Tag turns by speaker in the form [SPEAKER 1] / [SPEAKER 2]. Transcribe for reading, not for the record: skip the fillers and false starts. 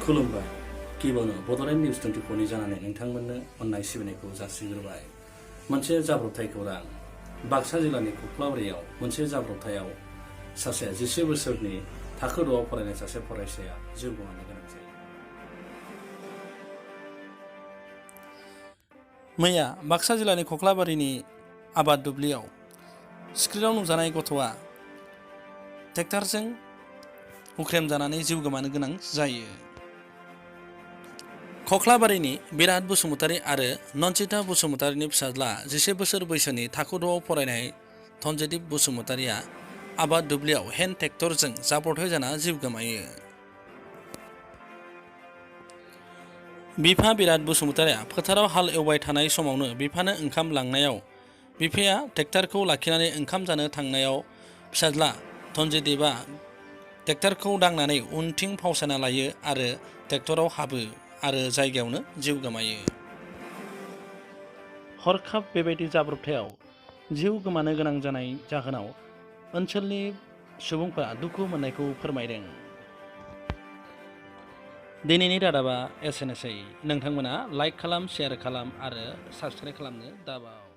[SPEAKER 1] खुलुमबाय। गिबियावनो बड'लेण्ड निउस 24 नि जानानै नोंथांमोननो अननाय सिबिनायखौ जासिग्रोबाय। मोनसे जाब्रबथाय खौरां। बाक्सा जिल्लानि खख्लाबारियाव मोनसे जाब्रबथायाव सासे 10 बोसोरनि थाखो 2आव फरायनाय सासे फरायसाया जिउ गोमानो गोनां जायो। मैया बाक्सा जिल्लानि खख्लाबारिनि आबाद दुब्लियाव स्क्रिनाव नुजानाय गथ'आ ट्रेक्टरजों हुख्रेमजानानै जिउ गोमानो गोनां जायो। खख्लाबारिनि बिराद बसुमतारी आरो नन्दिता बसुमतारीनि फिसाज्ला 11 बोसोर बैसोनि थाखो 2आव फरायनाय धनजित बसुमतारीया आबाद दुब्लियाव हेन्ड ट्रेक्टरजों जाब्रबथाय जाना जिउ गोमायो। बिफा बिराद बसुमतारीया फोथाराव हाल एवबाय थानाय समावनो बिफानो ओंखाम लांनायाव बिफाया ट्रेक्टरखौ लाखिनानै ओंखाम जानो थांनायाव फिसाज्ला धनजितआ ट्रेक्टरखौ दांनानै उनथिं फावसायना लायो आरो ट्रेक्टराव हाबो आरो जायगायावनो जिउ गोमायो। हरखाब बेबायदि जाब्रबथायाव जिउ गोमानो गोनां जानाय जाहोनाव ओनसोलनि सुबुंफोरा दुखु मोननायखौ फोरमायदों। दिनैनि रादाबा एसेनोसै। नोंथांमोना लाइक खालाम, शेयार खालाम आरो साबस्क्राइब खालामनो दाबाव।